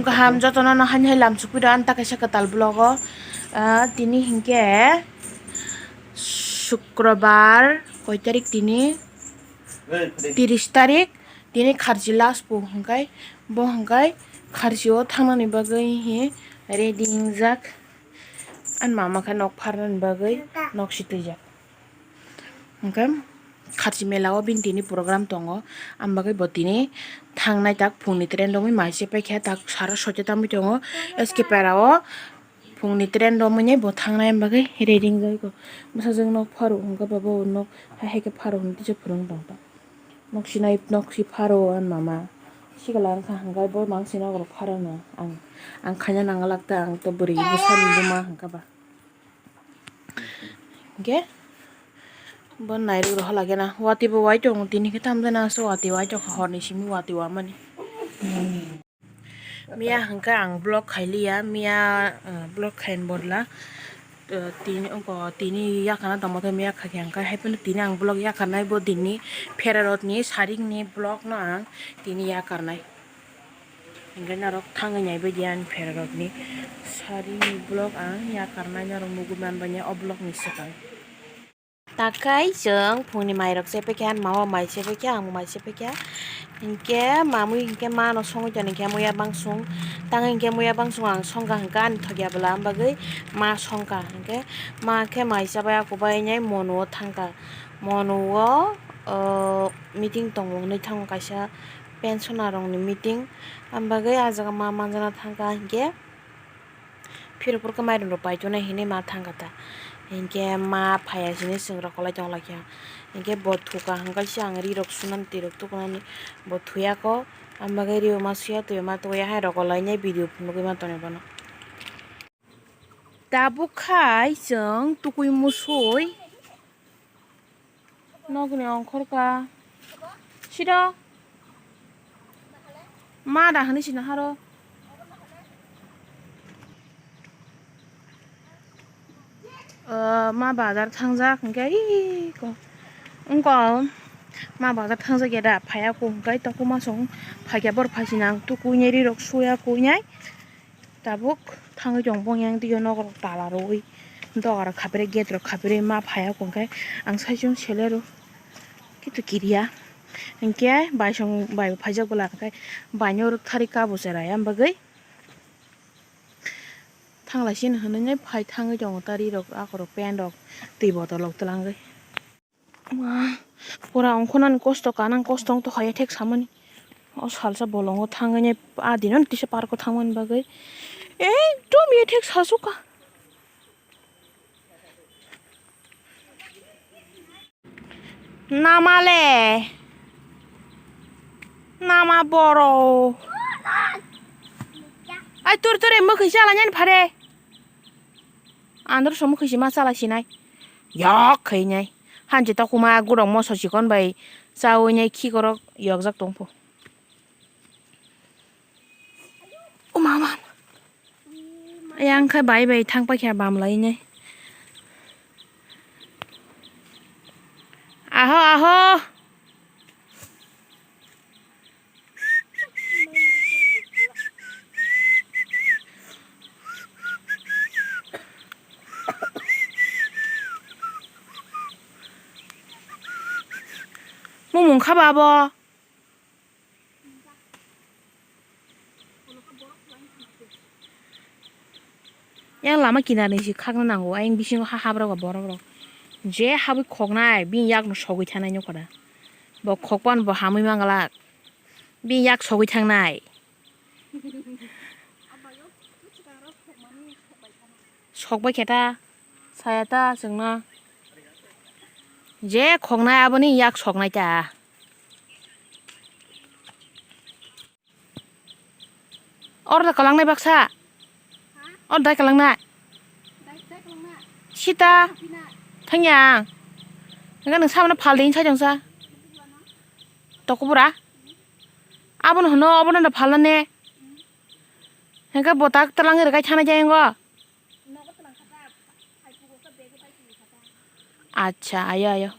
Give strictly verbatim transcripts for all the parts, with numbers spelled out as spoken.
Kaham jotono no haino hai lamsukpui rw ani ta kaisa kwtal vlog o. Ah, tini hinkhe Sukrobar, koi tarik tini? Tiris tarik. Tini kharchi last bo hwnkhai, bo hwnkhai kharchi o thangnani bagwi hi ready wngjak. Ani mama khe nok pharnani bagwi nok si twijak. Hwnkhe kharchi mela o bini tini program tongo, ang bagwi bo tini thangnai tak phungni train romwi mai se paikha tak sara soite tamwi tongo S K para o. Phungni train romwi nai bo thangnai, ang bagwi ready wngjak. Bwsajwk nok pharo hwnkhe bo, bo nok hai hai khe pharo hwnwi tisa phwrwng tong tong. Nok sinai, nok si pharo ani mama. Sikla wngkha hwnkhe bo mang si nok rok pharo no ang, ang khaina nang glak ta, ang to bwrwi bwsani buma hwnkhe ba. Hwnkhe bo nairok rohor lage na. Watwi bo wai tongo, tini khe tamjani aswk watwi wai tongkha, horni simi watwi wamani. Miya hwnkhe ang vlog khailiya, miya, uh, vlog khaini bodla, uh, tini, oko tini yakarna tongma khe miya khakhe hwnkhe, hai phano tini ang vlog yakarnai bo dinni pherarotni saringni vlog no ang tini yakarnai. Hwnkhe norok thangwi naibaidi ani pherarokni saringni vlog ang yakarnai, norok nugwi manbaini o vlog ni swkang. Takhai chwng phungni mairok chepaikha, ani mama mai chepaikha, ang bo mai chepaikha. Hinkhe mamwi hinkhe mano songwi toni khe muya bangsung. Tang hinkhe muya bangsung ang songkha hinkhe ani thokya bwla, am bagwi ma songkha. Hinkhe ma khe mai chabai, ako bai nai mono o thangkha. Mono o, o, meeting tongo hwnwi thango, kaisa pensioner rokni meeting. Am bagwi ah jaga ma manjana thangkha hinkhe. Phirok phurkhe mairum rok pai tongnai hinwi ma thangkha ta. Hinkhe ma phaiya sini chwng rokolai tonglaikha. Hinkhe bo thuka hwnkhe se ang ri rok sunani twi rok tukunani bo thuyakho. Ang bagwi rio ma suya twi ma tukuya hai rokolainai video phunugwi ma tonwi bono. Tabuk khai chwng tukui musui. Nokni ongkhorka. Siro. Ma da hwnwi sina haro. O, ma bazar thangjak hwnkhe, iko. Wngko. Ma bazar thangjak ya da, phaiya ko hwnkhe, tokuma song phaikya bor phaisinang, tukuinai ri rok suya kuinai. Tabuk thangwi tong bong yang twi o nok rok tala rwui doga rok khapre gate rok khapre ma phaiya kong khe ang saichung sele rw kitu kiriya hinkhe bai song bai bo phaijak bwla khe bai no rwk thari kabo cherai am bagwi thanglai sini hinwi phai thangwi tongo ta ri rok akorok pant rok twi bottle rok twlangwi. Ma, pura ongkhornani kosto, kanang kosto wng tongkha ya thek samani. O salsa bolongo thangwi nai, a dino tisa parko thangmani bagwi. Ekdom ya thek sasukha. Nama le? Nama boro? Ai, tur tur, mwkhwi chala nani phare. Andro so mwkhwi si ma chala sinai. Yok khai nai. Hanchi tokuma gurok moso chikon bai chawi nai khikorok yokjak tongpho. O mama. Yang khai bai bai thang paikha bam lai nai. Aho, aho. Mumung kha ba bo? Yang lama kinarni si khakna nango, ayang bisingo ha habrok ba borok rok. Je habwi khoknai, bini yakno sogwi thanai nokho da. Bo khokpan bo hamwi manglak. Bini yak sogwi thangnai. Sok bai khe ta, saya ta chwngno. Je khoknai aboni yak soknai ta. Or da kalangnai baksa. Or dai kalangnai. Sita. Thangya. Nang nang samano phal ding sa jongsa. Tokubura. Abono hwno, obono da phalnani. Hwnkhe bo tak twlangwi rwkhe thana jai wngo. Acha, ayo, ayo.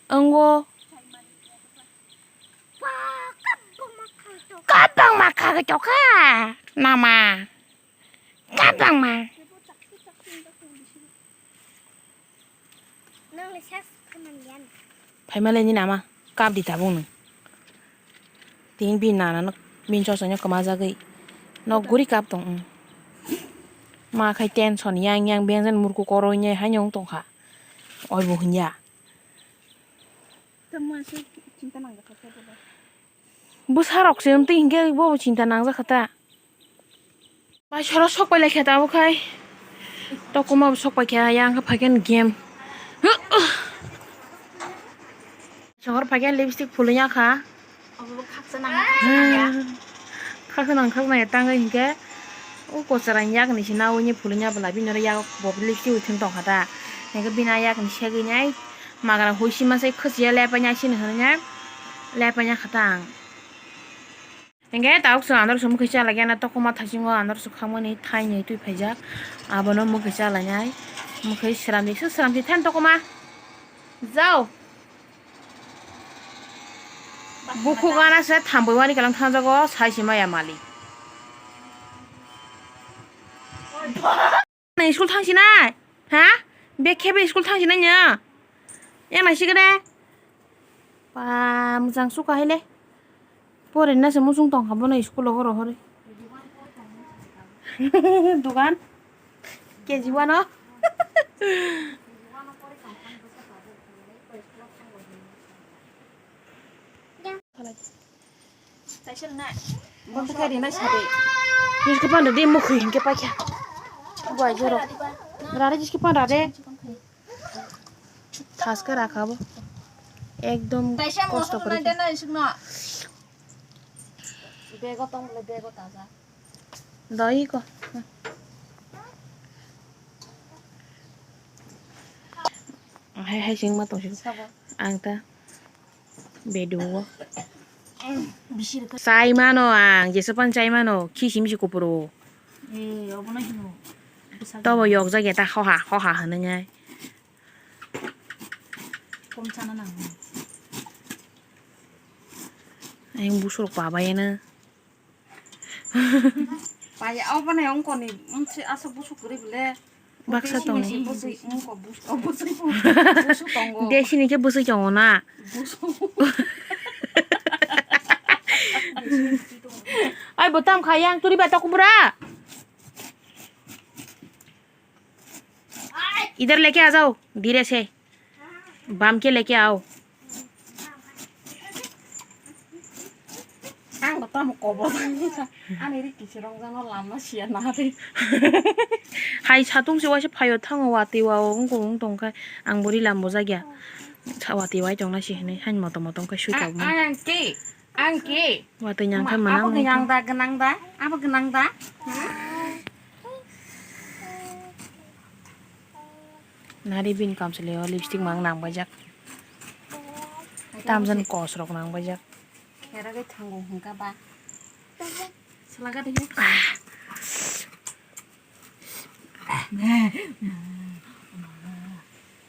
Wngo. Ma kha khe tokha. Nama. Kap lang ma. Phaima le nini ama kap di tabuk nung. Tini bini nana no bini chochai no kwma jagwi nok guri kap tong. Ma khai tension yang yang beng jan murku koroi nai hai wng tong kha. Oi bo hwnya. Bwsa rok se wng twi hinkhe bo chinta nang jak kha ta. Bai soro sok pai lai kha tabuk khai. Tokuma bo sok pai kha yang kha phai khe game. Songor phai khe lipstick phulwi ya kha. Obo khaksa nang. Khaksa nang khaksa nang tang hinkhe. O kochara yakni se nawi ni phulwi ya bwla bini oro yak bo lipstick thung tong kha ta. Hinkhe bini yakni segwi nai magra hui sima se khwchaya lepai ya sini hwnwi ya lepai ya kha ta ang. Hinkhe tabuk chwng andar se mwkhwi chalai gana tokoma thaisingo andar se khamani thainwi twi phaijak. Abono mwkhwi chalainai. Mwkhwi sramjak se sramjak than tokoma. Jao. Bukhuk gana se thambwi wani kalang thanjago sai se maya mali. Nai school thang sinai? Ha? Bag khe bai school thang sinai nya? Yang nai sikre? Pa, mujang suka hai le. Pore na se musung tong kha bono school o horo hore. Dugan? K G one o? Bo khe rina sadi. Jiske pan rade mukhui hinkhe paikha. Buai jero. Rade jiske pan rade. Thaske rakha bo. Ekdom kosto kwrwi khe. Bego tong le bego taja. Doi ko. Hai hai sing ma tong sing. Ang ta. Bedu o. Chai mano ang, jesapan chai mano, khi simi si kupuro. Tobo yok jagya ta hoha, hoha hwnwi ngai. Ang busurok pabaiya na. Paya, obo ne ongkoni, msi asa busuk kwrwi bole. Baksa tongo. Desi ni se busuk, ongko bus-, oh, busuk, busuk tongo. Desi ni khe busuk tongo na. Busuk. Ai, bo tam kha yang turi ba ta kubura. इधर लेके आ जाओ, धीरे से। Bam khe leke ao. Ang bo tamo kobo tangkha. Ani ri kisi rong jano lama siya na de. Hai satung se waisa phaio thango watwi wao wngkung wng tongkha. Ang bo ri lambo jagya. Sa watwi wai tongna si hinwi hain motom motom khe sui tabukmani. Ang, ang ki? Ang ki? Watwi nyang khe manang abo gwnang da, gwnang da? Abo gwnang da? Nari bini kamchwlwi o lipstick mang nang baijak. Tamjani kos rok nang baijak. Kera khe thango hwnkha ba. Sala gadi.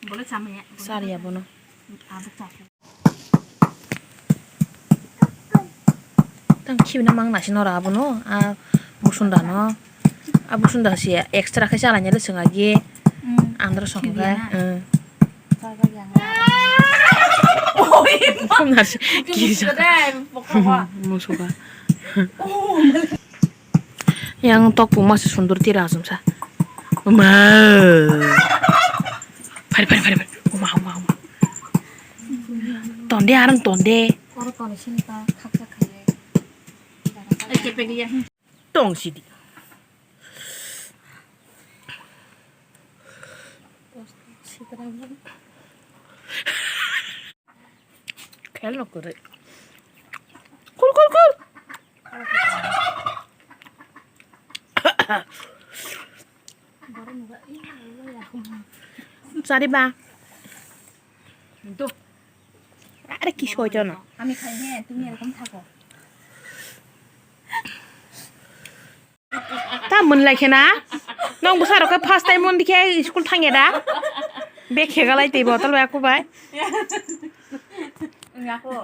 Bole chamaya. Sariya bono. Tang khibina mang nasi nora abono, a busunda no, a busunda si extra khe chalai nai swnga gi. Andro song khe. Musuka. Yang tok puma se sundur tira asum sa. Uma. Phari, phari, phari, phari. Uma, uma, uma. Tonde, arang tonde. Oro toni sini ta khaksa khaye. Tong sidi. Khel no kwrwi. Kul, kul, kul. Chari ba. Are ki soi jono. আমি খাই, হ্যাঁ, তুমি এরকম থাকো। Ta mwnlai khe na? Nwng bwsa rok khe first time mwn dikhe school thangya da? Bag khegalai tei bottle bai aku bai. Ngako.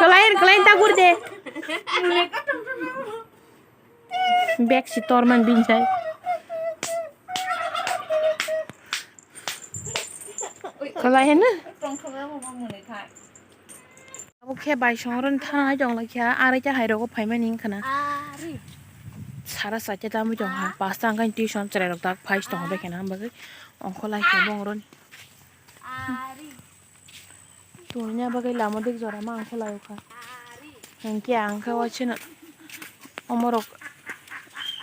Kelain, kelain takur de. Bag si torman binjai. Kelain na? Abo khe bai songro ni thana hai tong lai kha, arai ta hai rogo phaimani wngkha na. Sara saita tamo tong ha, pasta wngkha tuition chwrai rok dak phai tong bai kha na, bagwi ongkho lai kha bongro ni. Tongna bagwi lama dik jora ma ongkho lai kha. Hinkhe ang khe waisano omorok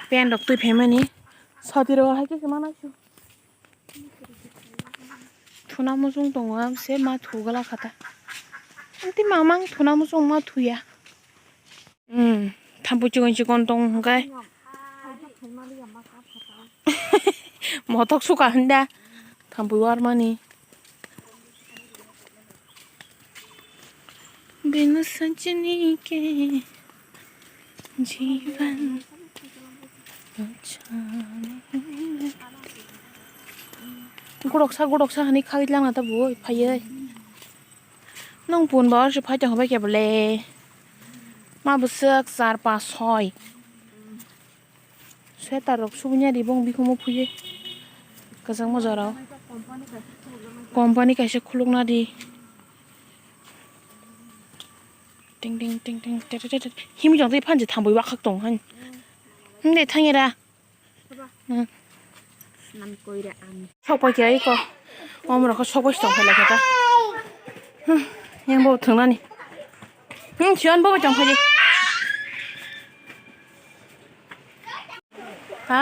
pen rok twi phaimani sati rok hai khe se ma naisu. Thuna muchung tongo, ang se ma thugala kha ta. Ang tei mamang thuna muchung ma thuya. Hmm, thampui chikon chikon tong hwnkhe. Motok suka hwnda. Thampui warmani. Bini sachini ke jiban bachane. Goroksa, goroksa hwnwi khagwi langna ta bo phaiwi. Nwng pun ba se phai tong khe bole. Ma bwswk char, pas, soi. Sweater rok subui ya di bong bikhumu phuye. Kwchangma jorao. Company kaisa khulukna di. Ting ting ting ting, te te te te. Himjong tei phanji thambui wakhak tong han. Himde thangera. Hmm. Nam koira ang. Sok pai khe iko. Om rokho sok pai tong khe lai khe ta. Hmm. Yang bo thwngnani. Hmm, siyan bo tong khe. Ha?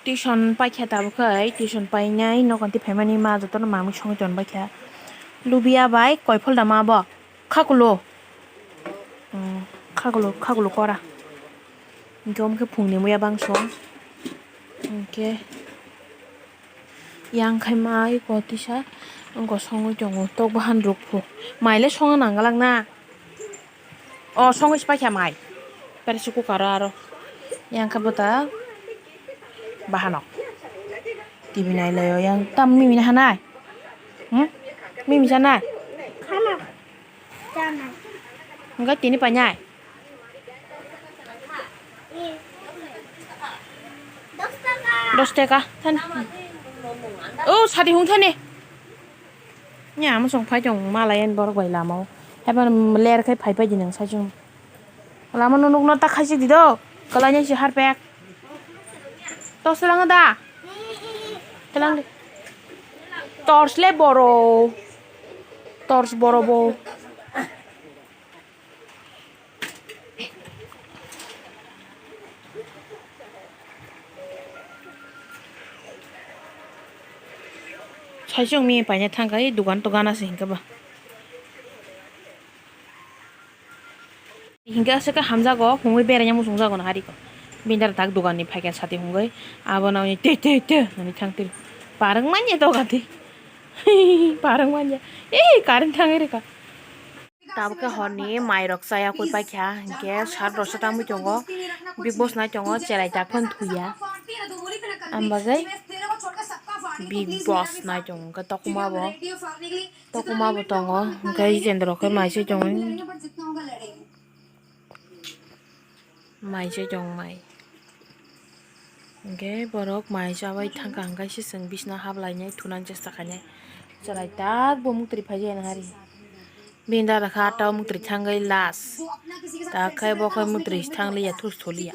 Tuition paikha tabuk khai, tuition painai nogo tei phaimani ma jotono mamwi songwi tonbaikha. Lubia bai koiphol da ma bo? Khakulo. Hmm, khakulo, khakulo kora. Hinkhe omo khe phungni muya bangso. Hinkhe yang khai mai kotisa wngkha songwi tongo tok bahan rukphu. Mai le songna nangwlak na. O songwi se paikha mai. Pressure cooker o aro. Yang khe bota bahanok. T V nai laio yang tam mimi na hanai. Hmm? Mimi sanai? Khana. Chanai. Hingke tini painai? Dos taka. Dos taka. Thani. O sadi hung thani. Nya musung phai tong malai en borok bai lama o. Heban ler khai phai phai di nang sai chung. Lama no nukno ta khaisik di do. Kwlainai si harpek. Tos twlang da. Twlang di. Torch le boro. Torch boro bo. Sai chung mi paina thang kai dugan to gana se hinka ba. Hinkhe aswk khe hamjago, hwnwi beraina muchungjago na hariko. Bini dara tak doganni phaikha sati hwnwi, abono tei tei tei hwnwi thang tiri. Parwng manya doga tei. Parwng manya. Ei, current thangwi rwkha. Tabukhe horni mairok chaya kwi paikha, hinkhe sat rwsa tangwi tongo. Big Boss nai tongo, cherai tak phano thuya. Ambagwi Big Boss nai tongo, hwnkhe tokma bo. Tokma bo tongo, hwnkhe Jitendra khe mai se tongo. Mai se tong mai. Hwnkhe borok mai chabai thangkha, hwnkhe se chwng bisina hablainai thunani chesta khainai. Chwrai tak bo muktri phai jai nahari. Bini dara khe ata o muktri thangwi last. Ta khe bo khe muktri thangliya, thus tholiya.